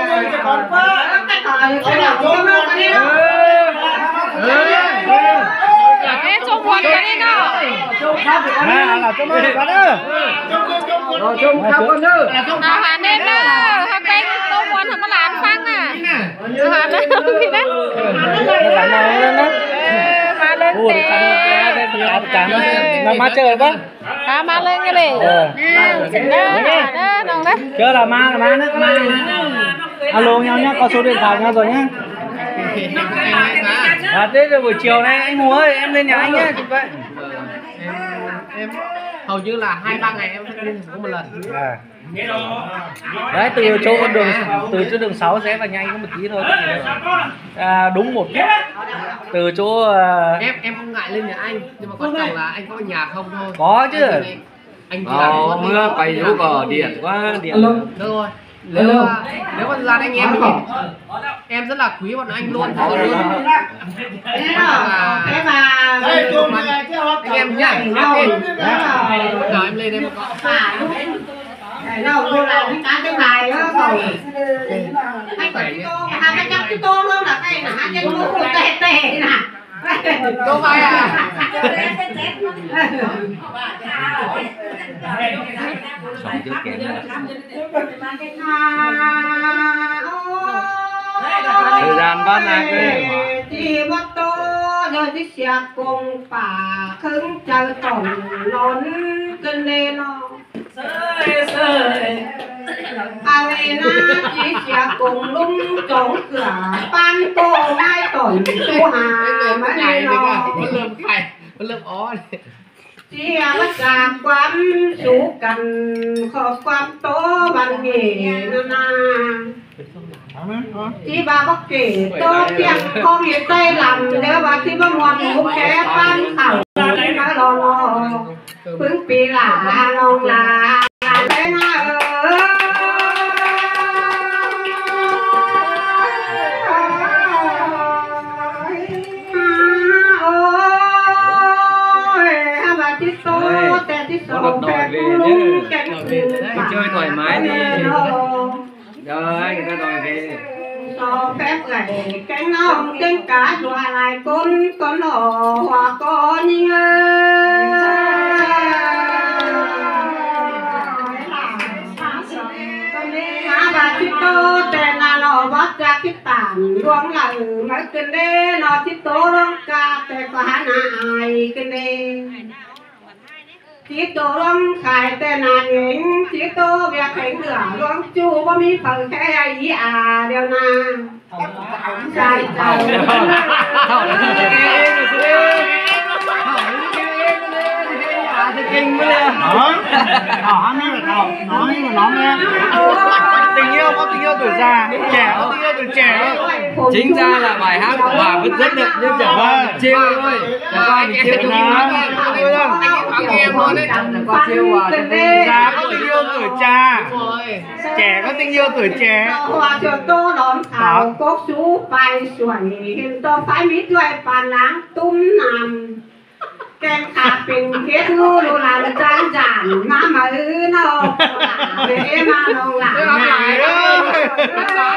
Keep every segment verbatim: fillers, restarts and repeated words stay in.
Ê, ê, ê. Ê, ê, chôm muôn cái này nó. Nả, nả, chôm muôn cái đó. Nả, hả nên nó, hả bánh, chôm muôn, hả mà lán phăng nả. Hả nên nó, hả nên nó. Ê, mà lên ủa, tê. Cắn, cắn, cắn. Mà, mà chơi bác. Hả, mà lên cái này. Ờ. Nả, chỉnh đó, nả, nả, nông đó. Chớ là mà, mà, mà, mà. Alo nhau nhá, có số điện thoại nhau rồi nhá. À, thế là buổi chiều nay anh Hùng ơi, em lên nhà anh nhá. Em, em hầu như là hai ba ngày em sẽ lên thành phố một lần. À. Đấy, từ chỗ đường, từ chỗ đường sáu rẽ vào nhà anh có một tí thôi. À, đúng một phút. Từ chỗ, à, em em không ngại lên nhà anh, nhưng mà quan trọng là anh có ở nhà không thôi. Có chứ. Anh chỉ làm. Ồ, phone thôi. Mưa phải rú cỏ điện quá, điện. Alo. Được rồi. Nếu, alo, à, nếu mà là anh em thì em rất là quý bọn anh luôn, thật sự luôn. Thế mà, thế mà anh em nhá. Rồi em lên đây một con. Đâu, cô là cái cá tương lai đó, cậu. Hai cái tô, hai cái chắc cái tô luôn là cái là hai cái tô tệ tệ nè. Tô vai à? Sống trước kén. Thời gian bắt nạt đấy. Thì bắt tô rồi thì siak công pả khứng chau tỏng lón cơn đê nó. Sơi, sơi. Âu ê na, ꞌchí sia công lung chóng cửa, ꞌpan tô mai tỏn tu hà, ꞌmá đi nó. Ôi, ôi, ôi, ôi, ôi. ꞌChí ꞌva ꞌchạ ꞌquám sú căn, khót ꞌquám tô văn nghệ ꞌnớ na. ꞌChí ꞌva báu kể tô ꞌtiệng ꞌcóng ꞌnị ꞌtay lăm, ꞌlẹo ꞌva ꞌchí ꞌva muôn ꞌmú ké ꞌpán khảu ꞌmá lo lo. ꞌPứng pi lả ꞌnọng lả ꞌlé ꞌna ới. Ôi, hả ꞌva ꞌchí tô, té ꞌchí tô, té ꞌcú lung, té ꞌcú lung. Đi chơi thoải mái đi. Rồi, người ta đòi về. Cho phép gảy cánh nông cánh cá dọa lại con, con hổ họa con ơi. Hả ꞌva ꞌchí tô ꞌtẹ ꞌna lo bót ra cái tảng luống lử mới cơn đê nó ꞌchí tô luống ca ꞌtẹ có hả ꞌna ai cơn đê. ꞌChí tô ꞌluống khai ꞌtẹ ꞌna ꞌnhính, ꞌchí tô ꞌviạk kheng lửa ꞌluống ꞌchu báu ꞌmí phaư khe ai ý à ꞌlẹo ꞌna. Sai, sai. Thảo nó cái inh mà. Hả? Thảo hát như là Thảo nói như là nó nghe. Tình yêu có tình yêu tuổi già, trẻ có tình yêu tuổi trẻ. Chính ra là bài hát của bà vẫn rất được, nhưng chẳng qua mình chê thôi. Chẳng qua mình chê thôi. Già có tình yêu tuổi già, trẻ có tình yêu tuổi trẻ. Hòa thượng tô đón thảo cốc sú bài xuân, hiện tô phái mít đuôi bàn láng túm nằm. Ken khả pên kiết ngô lô lăn chang dản, ꞌmá máư ꞌnọ, ꞌmá ꞌnọng lả. Ê, ꞌmá ꞌnọng lả. Ê, ꞌmá ꞌnọng lả.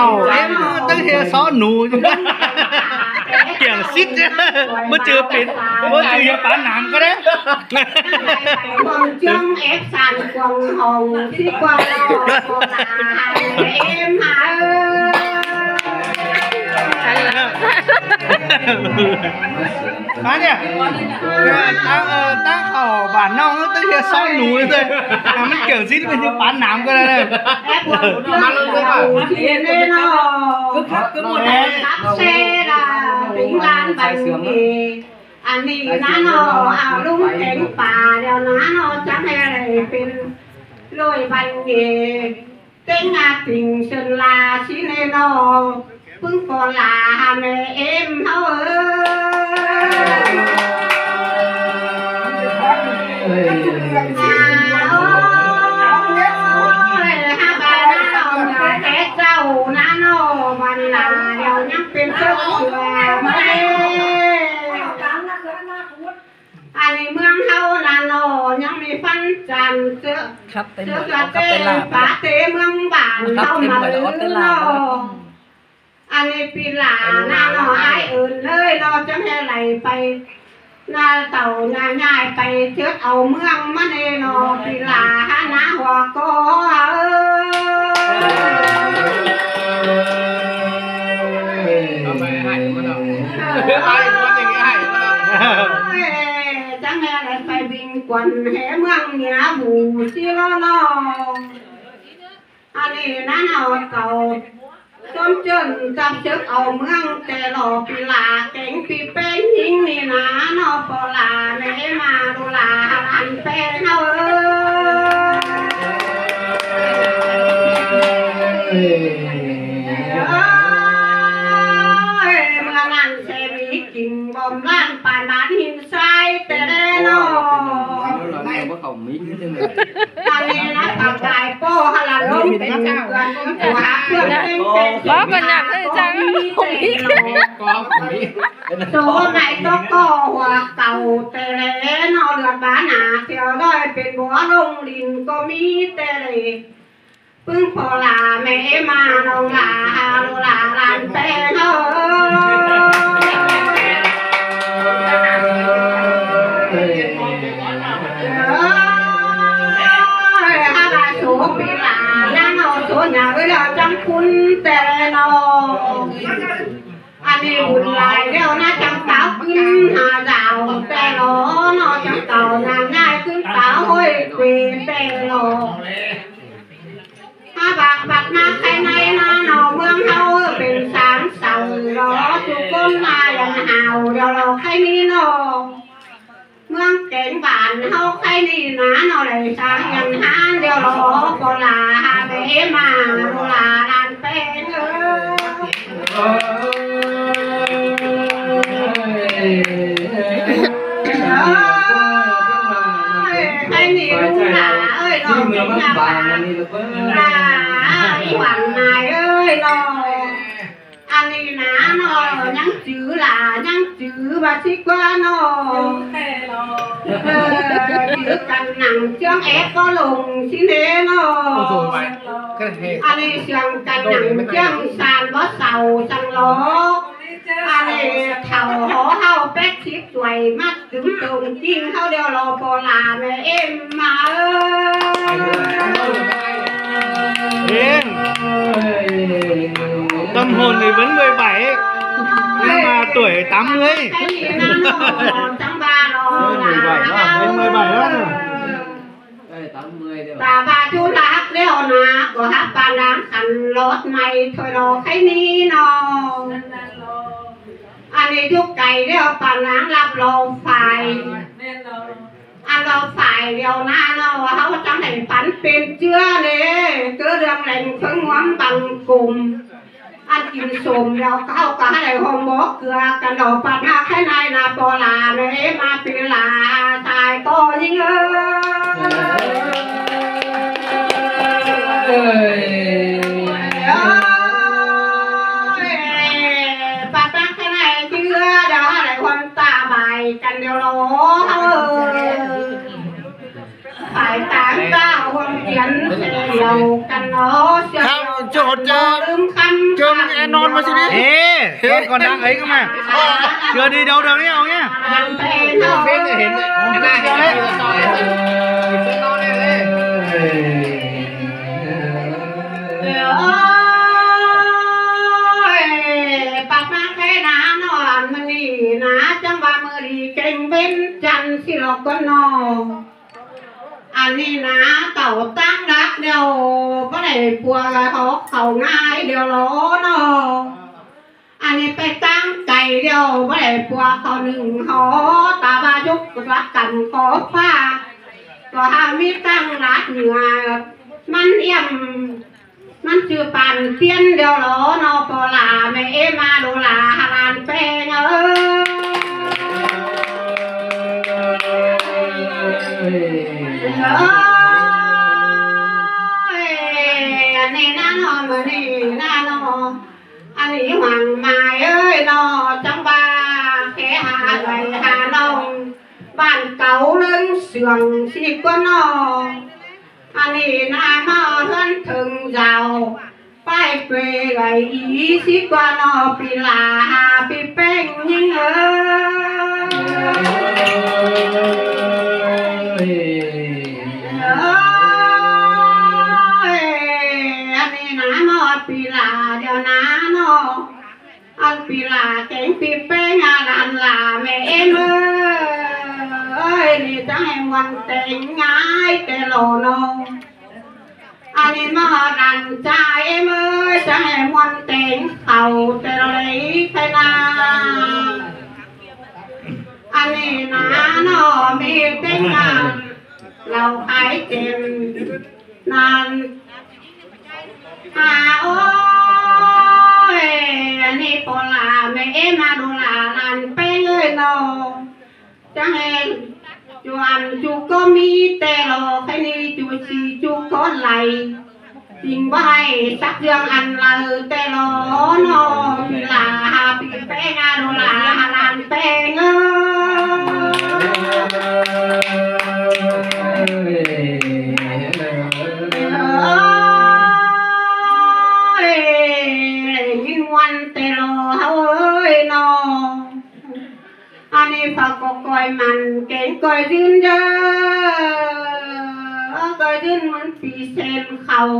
khảu, êm ꞌtếng sia só nú. Kiẻng sít, báu ꞌchư pên, báu ꞌchư sia pán nam ꞌcọ đé. Cuông ép san cuông hồng, sít cuông lỏ, cuông lả, êm hả ơi. Hả nhỉ? Tang, ơ, tang khảu bản ꞌnọng ꞌtếng sia só nú ꞌtếng. À, ꞌmắn kiẻng sít ꞌmắn sia pán nam ꞌcọ đé. Ép cuông cuông hồng, sít nên nó. Sắp xe là tính lan bằng gì. Ăn ꞌnị ꞌnạ ꞌnọ, au ꞌlung kéng pả điêu ꞌnạ ꞌnọ, chắng hé đảy pên ꞌlội văn nghệ. Téng ꞌnạ tỉnh Sơn La ꞌsịn ꞌnị ꞌnọ, ꞌpứng ꞌpo ꞌlạ hả mẹ êm ꞌháu ới. Ôi, hả bà ꞌnạ ꞌnọ, ꞌmưa té ꞌchạu ꞌnạ ꞌnọ, văn lả điêu ꞌnhắng pên sớc sửa ꞌmá ꞌlế. Ăn ꞌnị ꞌmướng ꞌháu ꞌnạ ꞌnọ, ꞌnhắng ꞌmí phắn chăn sớc, khắp tên sớc gọi là là khắp tên tê, là pá tê ꞌmướng bản khắp ꞌháu tên mà gọi là ứ ót tên là ꞌnọ. Ăn ꞌnị ꞌpi lả ꞌnạ ꞌnọ, ai ơn ới ꞌnọ, chắng hé đảy pay ꞌnạ tảu ꞌnạ ꞌnhại pay chớt au ꞌmướng ꞌmắn ꞌnị ꞌnọ, ꞌpi lả hả ꞌnạ hua ꞌcọ ới. Chắng hé đảy pay Bình Quân hé ꞌmướng nghĩa vụ ꞌsịn ꞌnọ. Ăn ꞌnị ꞌnạ ꞌnọ, au cảu ꞌchốm ꞌchơn ꞌchặp sớc au ꞌmướng ꞌtẹ lo ꞌpi lả kéng ꞌpi ꞌpéng ꞌnhính ꞌnị ꞌnạ ꞌnọ, ꞌpo lả mẹ ꞌmá ꞌlụk lả lăn ꞌpéng ꞌháu ới. Ơi, ꞌmưa ꞌnặn ꞌsê ꞌmí king bom lan pán bản hin sai ꞌtẹ ꞌlế ꞌnọ. Ăn ꞌnị ꞌnạ, pá cai ꞌpo hả lả ꞌlống pên ꞌcượn ꞌcốn phủ hả ꞌcượn ꞌtếng ꞌtếng. Báu ꞌcọ ꞌnặn ꞌtẹ chắng. Số ꞌmạy tó ꞌcọ hua cảu ꞌtẹ ꞌlế ꞌnọ, lượt bá nả theo dõi pên bó ꞌlống lin ꞌcọ ꞌmí ꞌtẹ ꞌlế. ꞌPứng ꞌpo lả mẹ ꞌmá ꞌnọng lả hả ꞌlụk lả lăn ꞌpéng ꞌnọ. Ơi, hả ꞌva số ꞌpi lả ꞌnạ ꞌnọ, số nhà ới ꞌlẹo chắng phun ꞌtẹ ꞌnọ. Ăn ꞌnị bun lai ꞌlẹo ꞌnạ chắng cáo ꞌcứn hả dảo ꞌtẹ ꞌnọ, ꞌnọ chắng cáo ꞌnạ ꞌnhại ꞌcứn cáo ꞌhội quê ꞌtẹ ꞌnọ. Hả ꞌva ꞌpặt ꞌmá khay ꞌnị ꞌnạ ꞌnọ, ꞌmướng ꞌháu pên sáng sau lo, ꞌchu ꞌcốn ꞌmá dản hảo điêu lo khay ꞌnị ꞌnọ. ꞌMướng kéng bản ꞌháu khay ꞌnị ꞌnạ ꞌnọ, đảy sáng dản hán điêu lo, ꞌpo lả hả mẹ ꞌmá ꞌlụk lả lăn ꞌpéng ới. Ơi, khay ꞌnị ꞌlụk lả ới ꞌnọ, kéng bản ꞌnị ꞌlụk lả, ꞌí bản ꞌnị ới ꞌnọ. Ăn ꞌnị ꞌnạ ꞌnọ, ꞌnhắng chứ lả, ꞌnhắng chứ ꞌva ꞌsịn ꞌquá ꞌnọ. Ơ, chứ căn nẳng ꞌchương ép báu lông ꞌsịn ꞌnê ꞌnọ. Ăn ꞌnị ꞌchương căn nẳng ꞌchương san báu sau săng lo. Ăn ꞌnị thảu hó ꞌháu pét síp chuối ꞌmá tứm tông ꞌchính ꞌháu điêu lo, ꞌpo lả mẹ ꞌmá ới. Êm. Tâm hồn thì vẫn mười bảy, nhưng mà tuổi tám mươi. Mười bảy đó, đến mười bảy đó. Tả ꞌva ꞌchu lắc ꞌlẹo ꞌnạ, ꞌcọ hả pá ꞌnáng khăn lót ꞌmạy thôi lo khay ꞌnị ꞌnọ. Ăn ꞌnị dú cay ꞌlẹo pá ꞌnáng lắp lo phải. Ăn lo phải điêu ꞌnạ ꞌnọ, ꞌháu chắng đảy phắn pên ꞌchưa ꞌnê, ꞌchưa ꞌlương leng ꞌphớng ꞌhuôm bằng cùm. Ăn kin sôm điêu ꞌháu ꞌcọ hả đảy hom bók cưa căn lo pắt ꞌnạ khay ꞌnị ꞌnạ, ꞌpo lả mẹ ꞌmá ꞌpi lả sai ꞌto ꞌnhính ới. Ơi, pắt ꞌnạ khay ꞌnị ꞌchưa điêu hả đảy hom ta ba Ơ, phải tán ta huân tiến sẽ lầu căn nó sẽ Khăm, ꞌchớ ꞌhọt ꞌchớ, lưng khăm ꞌchớ ꞌmắn ꞌnón ꞌmá ꞌsịn đi. Ê, con, con đang ấy cơ mà. Chưa đi đâu được đấy, ông nhá. Đang phê nó. Phê nó hên đấy. Cái này hên đấy. Ôi, pặp mác khé ná ꞌnọ, ăn ꞌmự ꞌnị ná, chắng ꞌva ꞌmự đi kéng bến chăn ꞌsịn lo ꞌcốn ꞌnọ. Ăn ꞌnị ná, tảu ꞌtáng đắc điêu, báu đảy pua hốc khảu ꞌngai điêu lo ꞌnọ. Ăn ꞌnị pay ꞌtáng cay điêu, báu đảy pua khảu ꞌnưng hó, ta ꞌva dốc ꞌva căn khó ꞌphạ. Có ha ꞌmí ꞌtáng lát nhựa, ꞌmắn yêm, ꞌmắn ꞌchư Păn Tiên điêu lo ꞌnọ, ꞌpo lả ꞌmẹ ꞌếm ꞌmá đu lả ha lan pé ꞌnớ. Ơi, ăn ꞌnị ná ꞌnọ, ꞌmự ꞌnị ná ꞌnọ. Ăn ꞌnị Hoàng Mai ơi ꞌnọ, chắng ꞌva khé ha đảy ha ꞌnọng, bản cáu ꞌlớng sương ꞌsịn ꞌcốn ꞌnọ. Ăn ꞌnị ná ꞌmá ꞌhướn thơng dao, pay quê gảy ꞌsịn ꞌcốn ꞌnọ, ꞌpi lả ha ꞌpi ꞌpéng ꞌnhính ơi. Ơi, ăn ꞌnị ná ꞌmá ꞌpi lả điêu ná ꞌnọ. Ăn ꞌpi lả kéng ꞌpi ꞌpéng ꞌnhá lăn lả ꞌmẹ ꞌếm ơi. Ơi, ꞌnị chắng ꞌhế ꞌmuôn téng ꞌngai té lo ꞌnọ. Ăn ꞌnị ꞌmá lăn ꞌchái ꞌếm ơi, chắng ꞌhế ꞌmuôn téng khảu té lo đảy khé ná. Ăn ꞌnị ná ꞌnọ, ꞌmí téng ꞌnhá lảu khái chêm ꞌnặn. À, ôi, ăn ꞌnị ꞌpo lả ꞌmẹ ꞌếm ꞌmá đu lả lan pé ꞌlới ꞌnọ. Chắng ꞌhế ꞌchu ăn ꞌchu ꞌcọ ꞌmí té lo, khé ꞌnị ꞌchu ꞌsị ꞌchu ꞌcọ đảy. Chính ꞌva ꞌhế sắc ꞌdương ăn lả té lo ꞌnọ, ꞌpi lả ha ꞌpi ꞌpéng ꞌnhá đu lả ha lan pé ꞌlới. Ơi, ꞌnhính ꞌmuôn té lo ꞌhới ꞌnọ. Ăn ꞌnị ꞌphạ ꞌcọ ꞌcoi mẳn kéng ꞌcoi dưn ꞌdớ. Ơ, ꞌcoi dưn ꞌmắn ꞌpi sên khảu.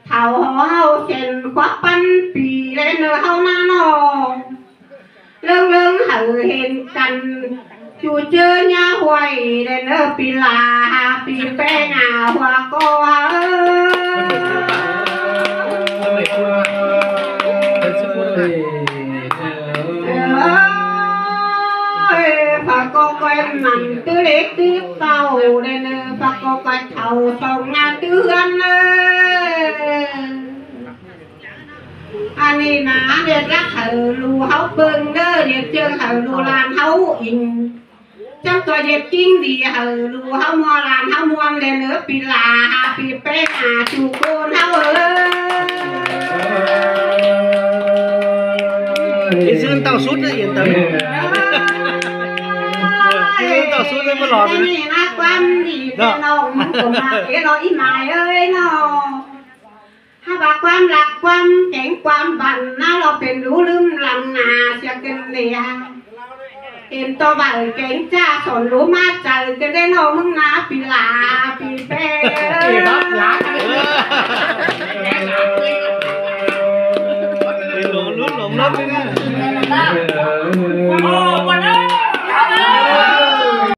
Thảu hảư ꞌháu sên khuốp ꞌpắn ꞌpi ꞌlẹo ꞌnớ ꞌháu ná ꞌnọ. ꞌLớng ꞌlớng hảư hên căn ꞌchu ꞌchớ ꞌnhá ꞌhuai ꞌlẹo ꞌnớ ꞌpi lả ha ꞌpi ꞌpéng ꞌnhá ꞌhuá ꞌcọ. Ơi, ꞌphạ ꞌcọ ꞌcoi mẳn ꞌtứ lếc ꞌtứ ꞌtạu ꞌlẹo ꞌnớ, ꞌphạ ꞌcọ ꞌcoi thảu song ꞌnhá ꞌtứ ꞌhướn ꞌnớ. Ăn ꞌnị ná, ꞌdệt lắc hảư ꞌlụk ꞌháu ꞌpơng ꞌnớ, ꞌdệt ꞌchương hảư ꞌlụk lan ꞌháu inh. Chắng ꞌcọ ꞌdệt ꞌkính đi hảư ꞌlụk ꞌháu ꞌmưa lan ꞌháu ꞌmuôn ꞌlẹo ꞌnớ ꞌpi lả ha ꞌpi ꞌpéng ꞌnhá ꞌchu ꞌcốn ꞌháu ới. Cái dươn tao sút đấy, yên tâm. Cái dươn tao sút đấy mới lọt. Cái này nó quan gì đó. Cái nó cũng là cái đó ít mài ơi nó. Ha ꞌva ꞌquám lắc ꞌquám kéng ꞌquám băn ꞌná lo pên đú ꞌlứm lăng ꞌnạ sia ꞌcứn ꞌlẹo. Hên ꞌto baư kéng ꞌchạ sỏn đú ꞌmá chaư ꞌcứn đé ꞌnọ ꞌmứng ꞌná ꞌpi lả ꞌpi ꞌpéng.